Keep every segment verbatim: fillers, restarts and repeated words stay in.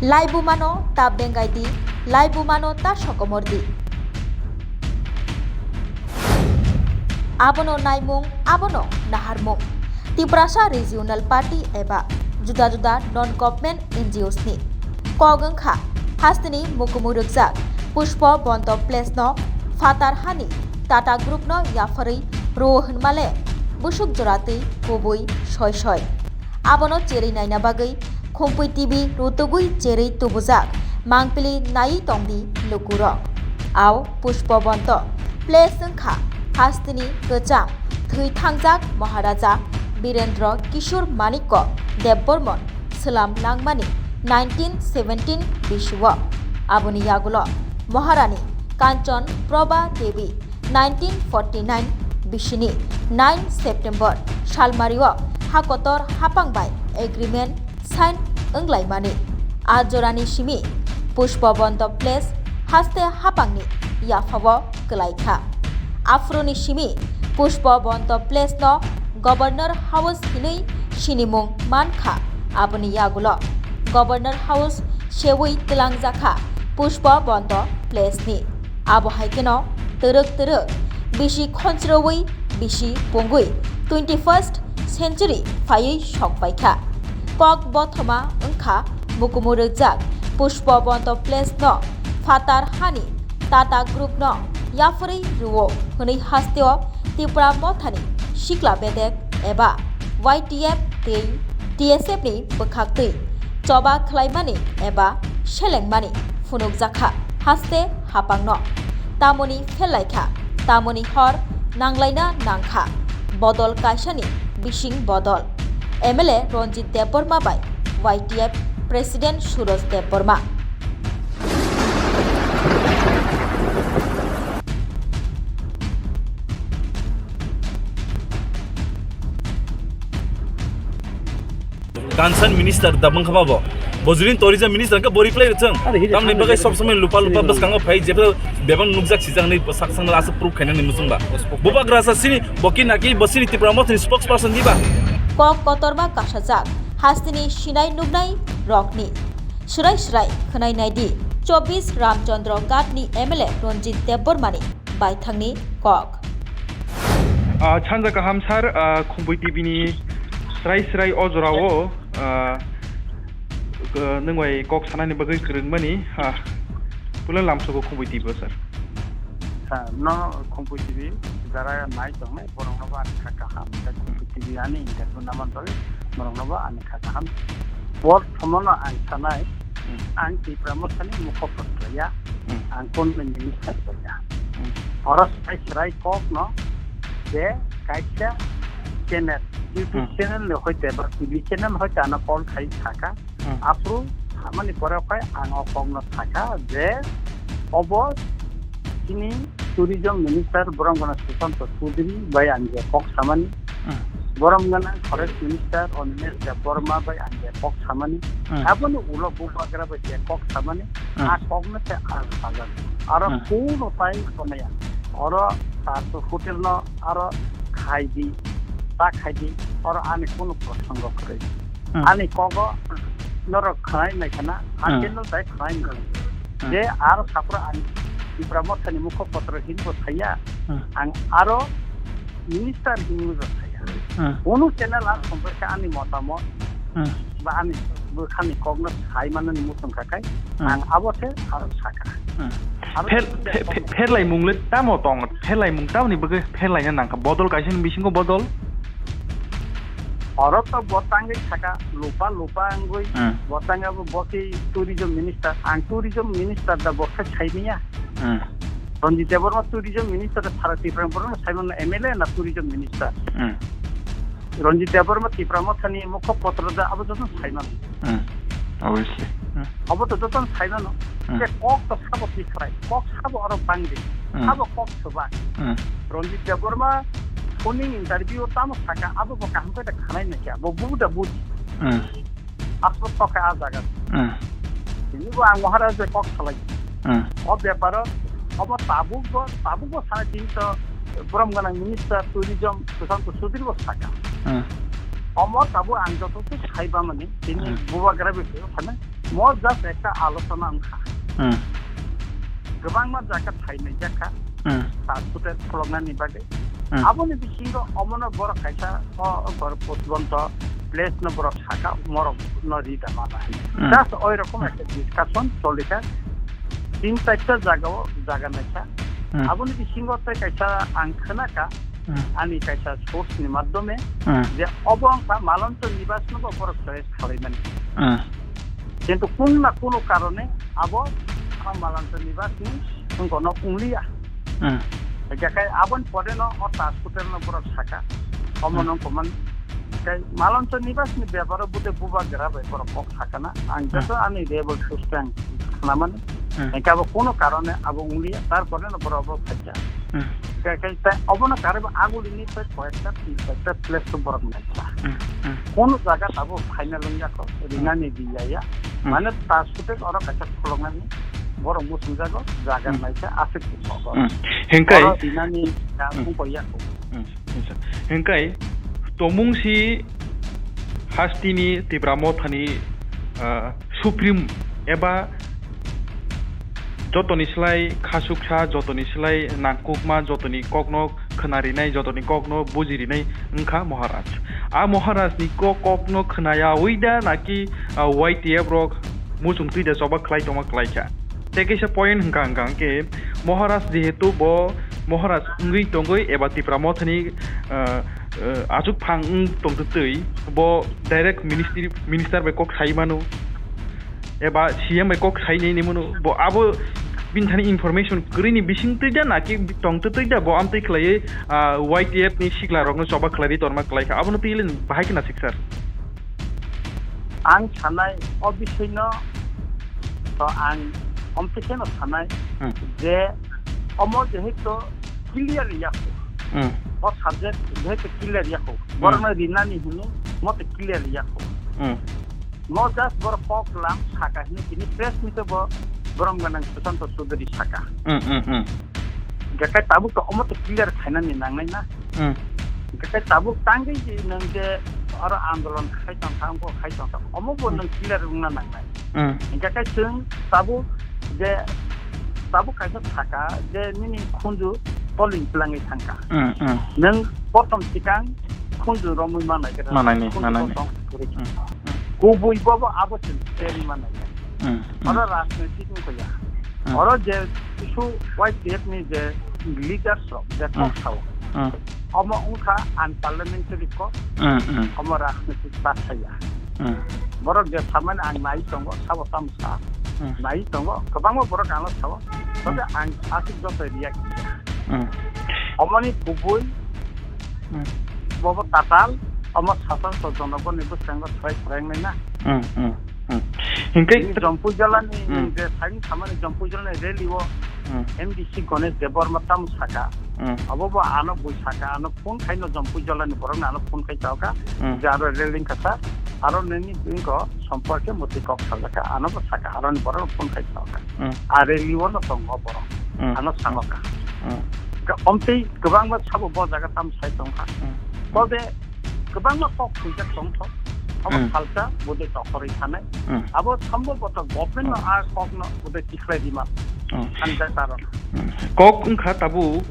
Laibumano ta bengai di, laibumano ta sokomor di. Abono naimung, abono naharmung. Tiprasa Regional Party eba juda juda non-government N G Os ni kok wngkha hasteni mukumu rwkjak Pushpa Bonto Place no phatar hani Tata Group no yapharwi rwo hwnmale busuk joratwi kubui soi soi. Abono cherwi naina bagwi Khumpui T V rutugwi cherwi tubujak mangpili naiwi tongdi lukurok. Ao Pushpa Bonto Place wngkha hasteni kwcham thwi thangjak Maharaja Birendra Kishore Manikya Debbarman swlam langmani nineteen seventeen bisio. Aboni yagulo Maharani Kanchan Prabha Devi nineteen forty nine bisini nine September salmario hakotor hapang bai agreement sign wnglaimani. A jorani simi Pushpa Bonto Place haste hapangni yaphao kwlaikha. Aphuruni simi Pushpa Bonto Place no Governor House hinwi sinimung mankha. Aboni yagulo Governor House sewi twlangjakha Pushpa Bonto Place ni. Abo hai kheno twrwk twrwk bisi khonchrowi bisi pungwi twenty first century phaiwi sokpaikha. Kok bothoma wngkha mukumu rwkjak Pushpa Bonto Place no phatar hani Tata Group no yapharwi rwo hwnwi hasteo Tipra Mothani sikla bedek eba Y T F tei T S F ni bwkhaktwi choba khlaimani eba selengmani phunukjakha haste hapangno. Tamoni phelaikha, tamoni hor nanglaina nangkha. Bodol kaisani bising bodol. M L A Ranjit Debbarma bai Y T F President Suraj Debbarma. Concern minister da bwngkha ma bo. Bojrin tourism minister ka bo reply rwchwng. Tamni bagwi sob somoi lupa lupa bwskango phai jebra bebang nukjak sijak ni sak sang aswk proof khainani muchung ba. Bubagra sa sini boki naki bosini Tipra Mothani spokesperson diba. Kok kotorma kasajak hasteni sinai nuknai rokni. Swrai swrai khwnai naidi, chobbish Ramchandra Ghat ni M L A Ranjit Debbarmani baithangni kok. Ah, sanja kaham sir, ah, Khumpui T V ni swrai swrai o jorao, ah, k-, nwng bai kok sanani bagwi kwrwngmani, ah, puila lamsogo Khumpui T V o sir. Sir, no Khumpui T V jara nai tongnai borokno bo ani kha kaham, tei Khumpui T V ani interview naman bagwi borokno bo ani kha kaham. Bor somono ang sanai, hmm, ang Tipra Mothani mukhopadraya, hmm, ang kunni minister ya. Hmm. Oro sai srai kok no je kaisa channel, YouTube, hmm, channel ni hoite ba T V channel hoite ano call khai saka. Hmm. Aphuru samani pore khe ang o kok no saka je obo chini tourism minister borom gana Sushanta Chowdhury bai ang je kok samani. Hmm. Borom gana forest minister Animesh Debbarma bai ang je kok samani. Hmm. Aboni ulo bubagra bai je kok samani. Hmm. A kok no se ang sajan. Aro, hmm, kuno tai konaya. Oro ta hotel no aro khai di, ta khai di, oro ani kuno prosango kwrwi. Hmm. Ani kogo norok khwnai nai khana, hmm, hakel no tai khwnai nai. Hmm. Je aro sapra ani Tipra Mothani mukhopotro hinbo thaya, hmm, ang aro minister hinbo thaya. Hmm. Kunu channel ar somporke ani motamot, hmm, ba ani bwkhani kokno sai manani muchung kha khai, hmm, ang abo se aro saka. Hmm. Aro pher-, pher-, pher-, pherlaimung le tamo tong, pherlaimung tamoni bagwi pherlaina nangkha, bodol kaisa ni bisingo bodol. Oro to bo tangwi saka, lupa lupa wngwi, hmm, bo tangwi abo bo khe tourism minister, ang tourism minister da bo khe saimanya. Hmm. Ranjit Debbarma tourism minister da sara Tripura borok no saimano M L A na tourism minister. Hmm. Ranjit Debbarma Tipra Mothani mukho potro da abo joto saimano. Hmm. Obviously. Hmm. Abo to joto saimano. Hmm. Je kok to sabo tikhlai, kok sabo oro bangdi, hmm, sabo kok soba. Hmm. Ranjit Debbarma phone interview tamo saka abo bo kaham khe da khanai nai kya, bo bu da buji. Hmm. Aswk tokhe a jaga. Hmm. Tini bo ang Maharaj bai kok salai. Hmm. O beparo obo tabuk bo, tabuk bo sana tini to borom gana minister tourism Sushanta Chowdhury bo saka. Hmm. Omo tabuk ang joto tu sai ba mani tini, hmm, bubagra bai phano Mo just ekta alochona wngkha. Hmm. Kwbangma jaga phainai jakha. Hmm. Passport kholoknani bagwi. Hmm. Aboni bisingo omono borok kaisa o, o gor postponed place no borok saka morok no rida mana. Hmm. Just oi rokom ekta discussion cholikha. Tin chaita jaga o jaga naikha. Hmm. Aboni bisingo tei kaisa ang khwnakha. Hmm. Ani kaisa source ni madhyome Hmm. je obo wngkha Maloncho Nibas no bo borok choice khalaimani. Hmm. Kintu kunu na kunu karone abo a Maloncho Nibas ni wngkono ungliya. Hmm. Jakai aboni pore no o Taj Hotel no borok saka. Omo Hmm. no koman kai Maloncho Nibas ni beparo bude bubagra bai borok kok sakana. Ang Hmm. joto ani rebel source ang khnamani. Hmm. Engke abo kunu karone abo ungliya. Tarpore no borok abo phaikha. Hmm. Kai, kai, tai obono karwi bo agulini tai koyekta, tin koyekta place to borok naikha. Hmm, hmm. Kono jaga tabuk final wngya kho, Hmm. rinani di ya ya. Hmm. Mane ta sute oro kaisa kholoknani borok muchungjago, jaga Hmm. naikha, aswk kisa borok. Hmm. Hingkai Oro rinani ya Hmm. wngkha ya kho. Hmm. Hingsa. Hingkai tomung si hastini Tipra Mothani, ah, Supreme eba jotoni slai khasuksa, jotoni slai nangkukma, jotoni kokno khwnarinai, jotoni kokno bujirinai wngkha Maharaj. A Maharajni ko-, kokno khwnayawi da naki, ah, Y T F rok muchung twi da choba khlai tongma khlaikha? Tei kaisa point hwnkha hwnkha hwnkhe Maharaj jehetu bo Maharaj wngwi tongwi eba Tipra Mothani, ah, ah, achuk phang wng tongtwi twi bo direct ministry, minister bai kok sai mano. Eba C M bai kok sai nai ni mano, bo abo bini thani information kwrwi ni bising twi da naki tong twi twi da bo amtwi khlaiwi, ah, Y T F ni sikla rokno choba khlai ri torma khlai kha, abono twi le bahai khna sik sir. Ang sanai o bising no to ang omtwi khe no sanai Hmm. je omo jehetu clear ya kho. Hmm. O subject jehetu clear ya kho. Hmm. Borok no rinani hino mo te clear ya kho. Hmm. Mo just borok kok lam saka hini tini press meet bo borom ganang Sushanta Chaudhary saka. Hmm, hmm, hmm. Gakai tabuk to omo to clear khainani nangnai na. Hmm. Gakai tabuk tangwi je nang je aro andolon khai tong kha, wngkho khai tong kha. Omo bo Hmm. nang clear wngna nangnai. Hmm. Gakai chwng tabuk je tabuk kaisa saka je nini khunju toling plangwi thangkha. Hmm, hmm. Nang prothom sikang khunju romwi manai khe Manai ni, khunju manai ni. Kosong kwrwi. Hmm, hmm. Kubui bobo abo chwng cherwi manai. Hmm, hmm. Oro rajnaitik wngkha ya. Hmm. Oro je kisu Y T F ni je leaders rok je Hmm. kok sao. Hmm. Omo wngkha unparliamentary kok. Hmm, hmm. Omo rajnaitik ta saya. Hmm. Borok je samani ang nai tongo, sabo tamo sa. Hmm. Nai tongo, kwbangma borok ano sao. Tobe Hmm. ang aswk joto react kha. Hmm. Omoni kubui Hmm. bobo tatal, omo sasan to jonogoni bwskango thwrai thwrai wngnai na. Hmm, hmm, hmm. Hinkhe Chini Jompui Jolani Hmm. je saini samani Jompui Jolani rally o Hmm. M D C Ganesh Debbarma tamo saka. Hmm. Abo bo ano bui saka, ano phone khaino Jompui Jolani borokno ano phone khai chao kha. Hmm. Je aro rally wngkha sa, aro nini wngkha Somporke mwtwi kok sajak kha, ano bo saka, aroni borok phone khai tong kha. Hmm. A rally o no tongo borok, Hmm. ano sango kha. Hmm. Ga-, omtwi kwbangma sabo bo jaga tam sai tong kha. Hmm. Tode kwbangma kok thwijak tong kho. Abo Hmm. salsa budai tokhorwi thanai. Hmm. Abo sambobhoto government no Hmm. a kok no budai tikhlai rima. Hmm. Ang jai karon. Hmm. Kok wngkha tabuk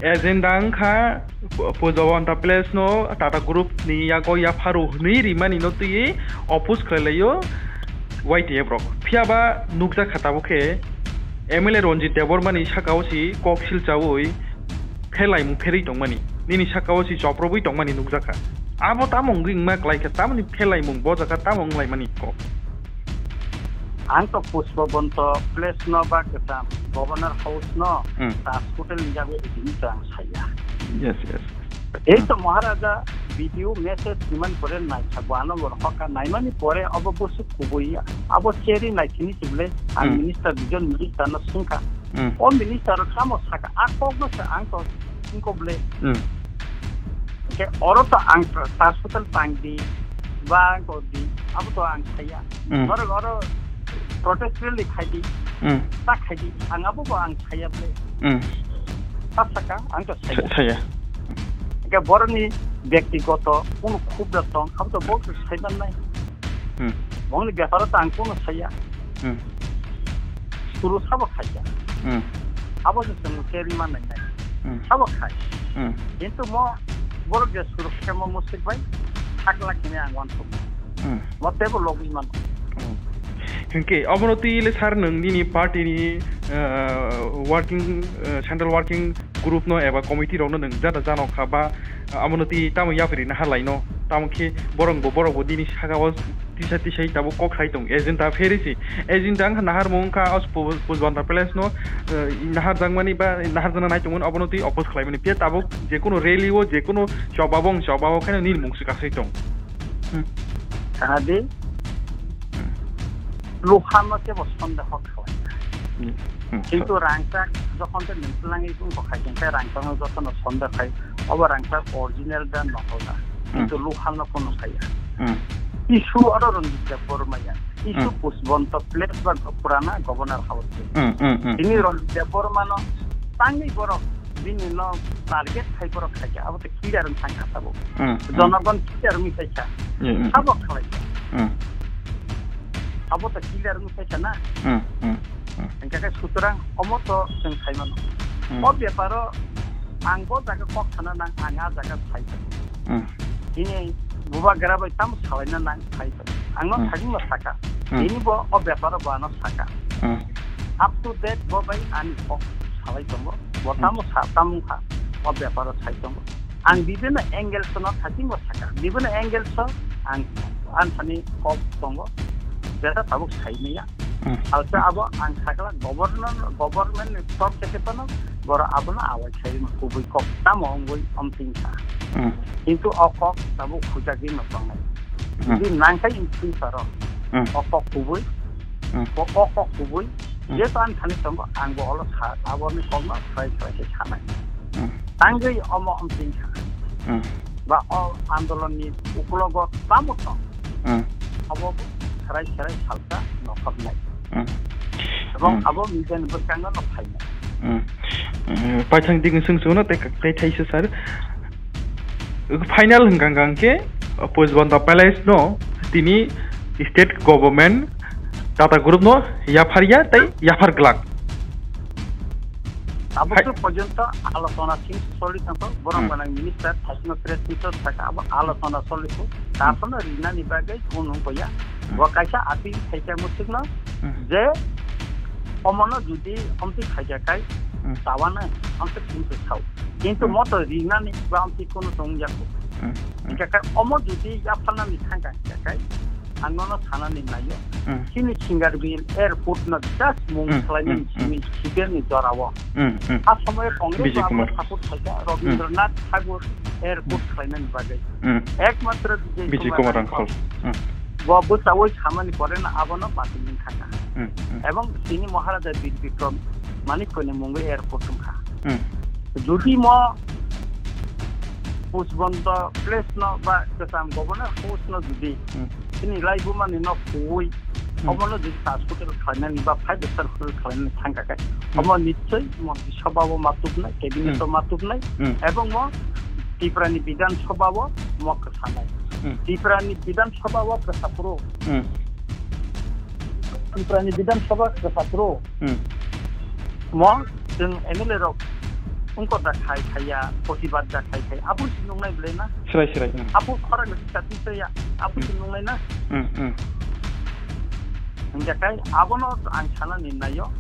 agenda wngkha Pu-, Pujawanta Palace no Tata Group ni yago yapharu hwnwi rimani no twiwi oppose khlai laio Y T F rok. Phiya ba nukjak kha tabuk khe M L A Ranjit Debbarma ni saka o si kok silchaui phelaimung pherwi tongmani, nini saka o si choprobwi tongmani nukjak kha. Abo tamo wngwi wngma klai kha, tamoni phelaimung bo jaga tamo wnglaimani kok? Ang to Pushpabanta Palace no ba kwcham Governor House no Hmm. Taj Hotel ni jagwi rijini to ang saya. Yes, yes. Ei Hmm. to Maharaja video message nimani pore naisa bo ano bo hoka naimani pore obo bwswk kubui abo cherry naisini chibole ang Hmm. minister, dujon minister no sungkha. Hmm. O minister rok tamo saka a kok no se ang to singko bole. Hmm. Ke oro to ang Taj Hotel tang di ba ang ko di abo to ang saya. Hmm. Oro, oro protest rally khai di, Hmm. ta khai di, ang abo bo ang saya ble. Hmm. Ta saka, ang to saya. Sa-, saya. Ke boroni byaktigoto, kono khubra tong, abo to bo sai man nai. Hmm. Bongni beparo to ang kuno saya. Hmm. Suru sabo khaiya. Hmm. Abo se chwng carry man nai nai. Hmm. Sabo khai. Hmm. Kintu mo borok je suru khe mo musik bai, sakla kini ang wan thok. Hmm. Mo tebo logwi man. Hmm. Hinkhe obono twi le sir nwng nini party ni, uh, working, uh, central working group no eba committee rok no nwng jata jano kha ba, uh, abono twi tamo yapri na halai no, tamo khe borok bo, borok bo nini saka o tisa tisai tabuk kok sai tong agenda pherisi agenda wngkha nahar mung wngkha o Pu-, Pujbanta Palace no, uh, nahar jangmani ba nahar jana nai tongmani obono twi oppose khlai mani phiya tabuk je kono rally o je kono choba bo wng choba o khe nini mung swkasai tong. Hmm. Kahadi. Hmm. Luhano kebo sondeho khlai. Hmm. Hmm. Kintu rangchak jokhon te nung twlangwi tong kha, hinkhe rangchakno jotono sonde khai, obo rangchak original da nokol da. Hmm. Kintu luhano kono khaiya. Hmm. Isu oro Ranjit Debbarma ya. Isu Hmm. Pujbanta Palace ba purana Governor House. Hmm, hmm, hmm. Tini Ranjit Debbarma no tangwi borok bini no target khai borok khaikha, abo to clear wng thangkha tabuk. Hmm, hmm. Jonogon clear wngwi khaikha. Hmm, hmm. Sabo khlaikha. Hmm. Abo to clear wngwi khaikha na. Hmm, hmm, hmm. Hingkha khe sutorang omo to chwng sai mano. Hmm. O beparo ang bo jaga kok sana nang, ang a jaga sai tongo. Hmm. Tini bubagra bai tamo salaina nang sai tongo. Ang no Hmm. thaging no saka. Hmm. Tini bo o beparo bo ano saka. Hmm. Up to date bo bai ani kok salai tongo. Bo Hmm. tamo sa, tamo kha. O beparo sai tongo. Ang bibhinno angles no thaging bo saka. Bibhinno angles o ang, ang thani kok tongo. Jeta tabuk sai maya. Hmm. Alsa abo ang sakla governor, government ni top secretary no boro abono awai khai ma kubui kok tamo wngwi omting kha. Hmm. Kintu o kok tabuk khujagwi no tongnai. Hmm. Jodi nangkha in future o Hmm. o kok kubui, Hmm. o, o kok kubui, Hmm. jeto ang thani tongo ang bo olo sa, aboni kokno srai srai khe sanai. Hmm. Tangwi omo omting kha. Hmm. Ba o andolon ni ukulogo tamo tong. Hmm. Abo bo serai serai salsa nokhornai. Hmm. Ebong Hmm. abo media ni bwskango no phainai. Hmm. Hmm. Paithang digi swng swngno tei, tei thaisa sir. Final hwnkha hwnkha khe, uh, Pujbanta Palace no tini state government Tata Group no yapharya tei yaphar glak. Abo Hai. Khe porjonto alochona thik choli thangkho, borok Hmm. gwnang minister, thaisima press meet o sakha abo alochona choli kho. Hmm. Tasono rinani bagwi kunu wngya. Hmm. Bo kaisa appeal khaikha muchukno Hmm. je omono jodi omtwi khaikha khai Hmm. tawano omtwi thik sao. Kintu Hmm. moto rinani ba omtwi kunu tong yakho. Hmm. Hmm. Hingkha khai omo jodi yapharnani thangkha khai ang nono sanani naio. Hmm. Chini Singarbil airport no just mung Hmm, khlainani hmm, hmm. simi siber ni jorao. Hmm, hmm. A somoyo Congress Vijay abo Kumar. Support khaikha, Hmm. Rabindranath Tagore airport Hmm. khlainani bagwi. Hmm. Ekmatro Vijay Vijay Kumar Kumar Rangkhol. Rangkhol. Hmm. Bo bwsawoi samani pore no abono batil wng kha. Hmm, hmm. Ebong chini Maharaja Bir Bikram Manikya ni mungwi airport wng kha. Hmm. Jodi mo Pujbanta Palace no ba kwcham Governor House no jodi Hmm. chini laibuma ni no kuwi Hmm. omono jodi sir hotel khlainani ba five star hotel khlainani thangkha khe Hmm. omo nichoi Montri Sabha o matupnai, cabinet Hmm. o matupnai Hmm. ebong mo Tripura ni Bidhan Sabha o mo kwsanai. Hmm. Tripura ni Bidhan Sabha o kwsa phuru Hmm. Tripura ni Bidhan Sabha kwsa phuru Hmm. mo chwng M L A rok wngkor da khai khaiya, protibad da khai khai, abo se nungnai belai na? Srai, srai, hmm. Abo khorang ni tisa tisa ya, abo se Hmm. nungnai na? Hmm, hmm. Hingkha khai abono ang sanani naio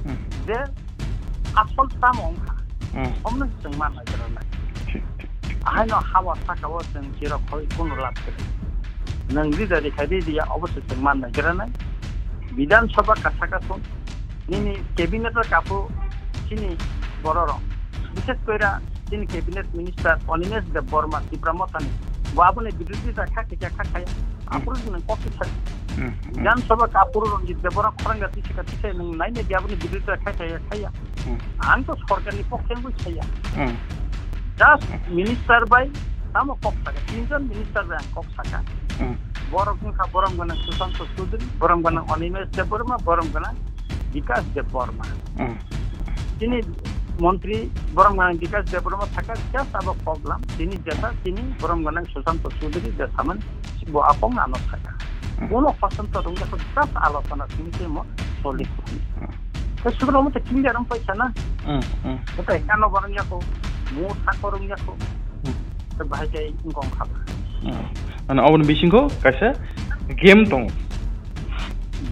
Hmm. je asol tamo wngkha. Hmm. Omno chwng ma naigra nai. Thik, thik, thik, thik. Ahaino haba saka o chwng chirok khoi kuno lab kwrwi. Nwng rida rikha di diya obo se chwng ma naigra nai. Bidhan Sabha kasa kasung. Nini cabinet o kapu chini bororok. Bishes koira chini cabinet minister Animesh Debbarma Tipra Mothani. Bo aboni birodita kha khe kha kha. Hmm. Aphuru nwng kok kisa. Hmm, hmm. Bidhan Sabha kaphuru Ranjit Debbarma khorang gati sika tisa nwng naina di aboni birodita kha kha kha. Hmm. Ang to sorkar ni pokhe wngwi saya. Hmm. Just Hmm. minister bai tamo kok saka. Tinjon minister bai ang kok saka. Hmm. Borok wngkha borom gwnang Sushanta Chowdhury, borom gwnang Animesh Debbarma, borom gwnang Bikash Debbarma. Hmm. Chini montri borom gwnang Bikash Debbarma saka just abo kok lam. Chini jeta chini borom gwnang Sushanta Chowdhury je saman bo apong ano saka. Hmm. Bono hosanto rwngya kho, just alochona simi tei mo solid. Hmm. Tei sugra mo tei clear wng paisa na. Hmm, hmm. Mo tei hano barang ya kho, mo thako rwngya kho. Hmm. Tei bahai tei wngkha ba. Hmm. Ano aboni bisingo kaisa game tongo.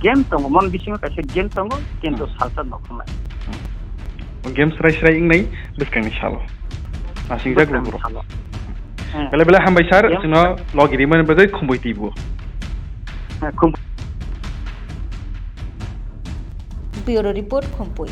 Game tongo, mon bisingo kaisa game tongo, kintu Hmm. salsa nokholai. Hmm. O game srai srai wngnai bwskangni salo. Nasingjak Bwskangni lukurok. Salo. Hmm. Bele bele hambai sir, Game chwngno logi rimani bagwi khumui twibo. Hmm, khum- Bureau Report, Khumpui.